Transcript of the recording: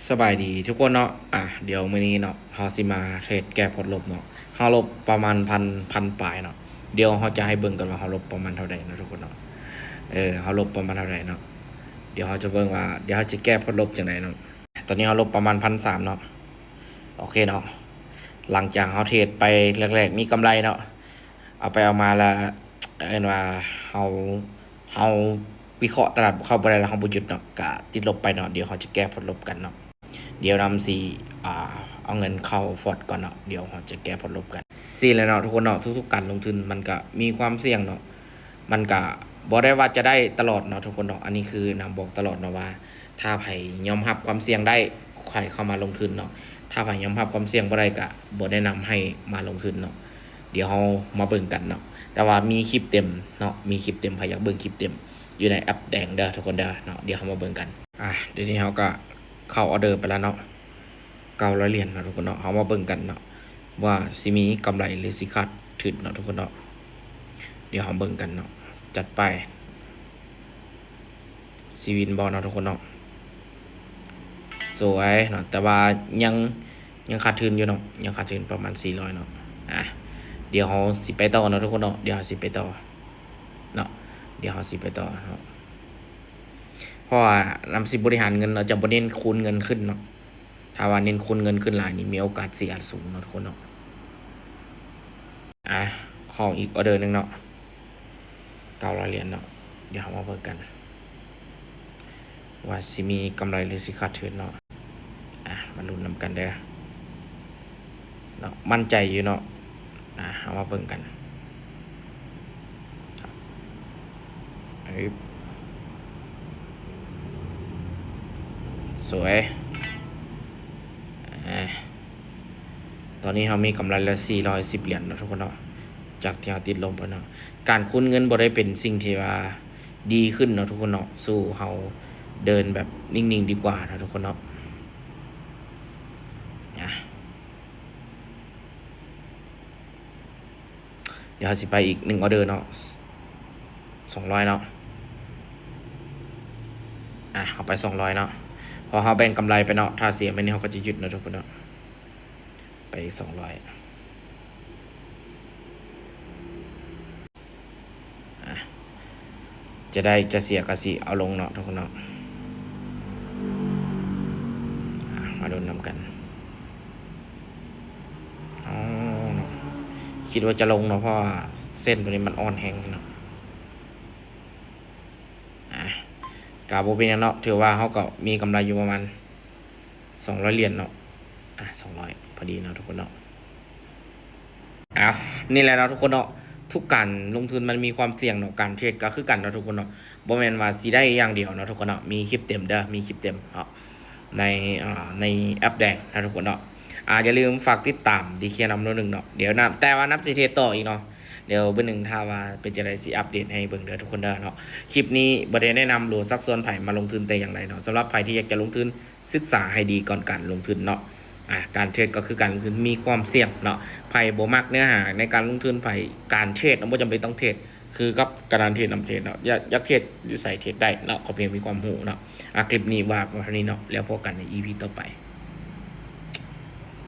ສະບາຍດີທຸກຄົນເນາະ ອ່າ ດຽວມື້ນີ້ເນາະ ເຮົາຊິມາເທຣດແກ້ພອດລົບເນາະ. ເຮົາລົບປະມານພັນ ພັນປາຍເນາະ. ດຽວເຮົາຈະໃຫ້ເບິ່ງກັນວ່າເຮົາລົບປະມານເທົ່າໃດເນາະທຸກຄົນເນາະ. ເອີ ເຮົາລົບປະມານເທົ່າໃດເນາະ. ດຽວເຮົາຈະເບິ່ງວ່າ ດຽວເຮົາຈະແກ້ພອດລົບຈັ່ງໃດເນາະ. ຕອນນີ້ເຮົາລົບປະມານພັນສາມເນາະ. ໂອເຄເນາະ. ຫຼັງຈາກເຮົາເທຣດໄປແລກໆ ມີກຳໄລເນາະ. ເອົາໄປເອົາມາລະ ເອີ້ນວ່າເຮົາ ເຮົາວິເຄາະຕະຫຼາດເຂົ້າບໍ່ໄດ້ ແລ້ວເຮົາບໍ່ຢຸດເນາະ ກະຕິດລົບໄປເນາະ. ດຽວເຮົາຈະແກ້ພອດລົບກັນເນາະ. ດຽວນຳຊິ ອ່າ ເອົາເງິນເຂົ້າພອດກ່ອນເນາະ. ດຽວເຮົາຈະແກ້ພອດລົບກັນ. ຊີ້ແຫຼະເນາະທຸກຄົນເນາະ, ທຸກໆການລົງທຶນມັນກະມີຄວາມສ່ຽງເນາະ. ມັນກະບໍ່ໄດ້ວ່າຈະໄດ້ຕະຫຼອດເນາະທຸກຄົນເນາະ. ອັນນີ້ຄືນຳບອກຕະຫຼອດເນາະວ່າ ຖ້າໃຜຍອມຮັບຄວາມສ່ຽງໄດ້ ໃຫ້ເຂົ້າມາລົງທຶນເນາະ. ຖ້າໃຜຍອມຮັບຄວາມສ່ຽງບໍ່ໄດ້ ກະບໍ່ແນະນຳໃຫ້ມາລົງທຶນເນາະ. ດຽວເຮົາມາເບິ່ງກັນເນາະ. ແຕ່ວ່າມີຄລິບເຕັມເນາະ, ມີຄລິບເຕັມ. ໃຜຢາກເບິ່ງຄລິບເຕັມ ຢູ່ໃນແອັບແດງເດີທຸກຄົນເດີເນາະ. ດຽວເຮົາມາເບິ່ງກັນ. ອ່າ ດຽວນີ້ເຮົາກະເຂົ້າອໍເດີໄປແລ້ວເນາະ. ເກົ້າຮ້ອຍຫຼຽນເນາະທຸກຄົນເນາະ. ເຮົາມາເບິ່ງກັນເນາະ ວ່າຊິມີກຳໄລ ຫຼື ຊິຂາດທຶນເນາະທຸກຄົນເນາະ. ດຽວເຮົາເບິ່ງກັນເນາະ. ຈັດໄປ. ຊິວິນບໍ່ເນາະທຸກຄົນເນາະ. ສວຍເນາະ, ແຕ່ວ່າຍັງ ຍັງຂາດທຶນຢູ່ເນາະ, ຍັງຂາດທຶນປະມານສີ່ຮ້ອຍເນາະ. ອ່າ ດຽວເຮົາຊິໄປຕໍ່ເນາະທຸກຄົນເນາະ. ດຽວເຮົາຊິໄປຕໍ່ເນາະ. ດຽວເຮົາຊິໄປຕໍ່ເນາະ. ເພາະວ່ານຳຊິບໍລິຫານເງິນເນາະ, ຈະບໍ່ເນັ້ນຄູນເງິນຂຶ້ນເນາະ. ຖ້າວ່າເນັ້ນຄູນເງິນຂຶ້ນຫຼາຍນີ້ ມີໂອກາດເສຍສູງເນາະທຸກຄົນເນາະ. ອ່າ ຂໍອີກອໍເດີໜຶ່ງເນາະ. ເກົ້າຮ້ອຍຫຼຽນເນາະ. ດຽວເຮົາມາເບິ່ງກັນ ວ່າຊິມີກຳໄລ ຫຼື ຊິຂາດທຶນເນາະ. ອ່າ ມາລຸ້ນນຳກັນເດີເນາະ. ໝັ້ນໃຈຢູ່ເນາະ. ອ່າ ເຮົາມາເບິ່ງກັນ. ອຶບ ສວຍ. ອ່າ ຕອນນີ້ເຮົາມີກຳໄລແລ້ວສີ່ຮ້ອຍສິບຫຼຽນເນາະທຸກຄົນເນາະ, ຈາກທີ່ເຮົາຕິດລົບໄປເນາະ. ການຄູນເງິນບໍ່ໄດ້ເປັນສິ່ງທີ່ວ່າດີຂຶ້ນເນາະທຸກຄົນເນາະ, ສູ້ເຮົາເດີນແບບນິ່ງໆດີກວ່າເນາະທຸກຄົນເນາະ. ອ່າ ດຽວເຮົາຊິໄປອີກໜຶ່ງອໍເດີເນາະ, ສອງຮ້ອຍເນາະ. ອ່າ ເຮົາໄປສອງຮ້ອຍເນາະ, ເພາະເຮົາແບ່ງກຳໄລໄປເນາະ. ຖ້າເສຍແມ່ນນີ້ເຮົາກໍຈະຢຸດເນາະທຸກຄົນເນາະ. ໄປສອງຮ້ອຍ. ອ່າ ຈະໄດ້ຈະເສຍກະຊິເອົາລົງເນາະທຸກຄົນເນາະ. ອ່າ ມາລຸ້ນນຳກັນ. ອໍ ຄິດວ່າຈະລົງເນາະ, ເພາະວ່າເສັ້ນໂຕນີ້ມັນອ່ອນແຮງເນາະ. ອ່າ ກະບໍ່ເປັນຫຍັງເນາະ, ຖືວ່າເຮົາກໍມີກຳໄລຢູ່ປະມານສອງຮ້ອຍຫຼຽນເນາະ. ອ່າ ສອງຮ້ອຍ ພໍດີເນາະທຸກຄົນເນາະ. ອ້າວ ນີ້ແຫຼະເນາະທຸກຄົນເນາະ, ທຸກການລົງທຶນມັນມີຄວາມສ່ຽງເນາະ. ການເທຣດກໍຄືກັນເນາະທຸກຄົນເນາະ, ບໍ່ແມ່ນວ່າຊິໄດ້ຢ່າງດຽວເນາະທຸກຄົນເນາະ. ມີຄລິບເຕັມເດີ ມີຄລິບເຕັມເນາະ ໃນ ອ່າ ໃນແອັບແດງເນາະທຸກຄົນເນາະ. ອ່າ ຢ່າລືມຝາກຕິດຕາມດີເຄນຳໂດຍໜຶ່ງເນາະ. ດຽວນຳ ແຕ່ວ່ານຳຊິເທຣດຕໍ່ອີກເນາະ. ດຽວມື້ໜຶ່ງຖ້າວ່າເປັນຈັ່ງໃດຊິອັບເດດໃຫ້ເບິ່ງເດີທຸກຄົນເດີເນາະ. ຄລິບນີ້ບໍ່ໄດ້ແນະນຳ ຫຼື ຊັກຊວນໃຜມາລົງທຶນແຕ່ຢ່າງໃດເນາະ. ສຳລັບໃຜທີ່ຢາກຈະລົງທຶນ ສຶກສາໃຫ້ດີກ່ອນການລົງທຶນເນາະ. ອ່າ ການເທຣດກໍຄືການລົງທຶນ ມີຄວາມສ່ຽງເນາະ. ໃຜບໍ່ມັກເນື້ອຫາໃນການລົງທຶນ ໃຜ ການເທຣດເນາະ ບໍ່ຈຳເປັນຕ້ອງເທຣດ ຄືກັບການເທຣດນຳເທຣດເນາະ. ຢາກ ຢາກເທຣດຢູ່ໃສເທຣດໄດ້ເນາະ, ຂໍພຽງມີຄວາມຮູ້ເນາະ. ອ່າ ຄລິບນີ້ວ່າເທົ່ານີ້ເນາະ, ແລ້ວພົບກັນໃນອີພີຕໍ່ໄປ.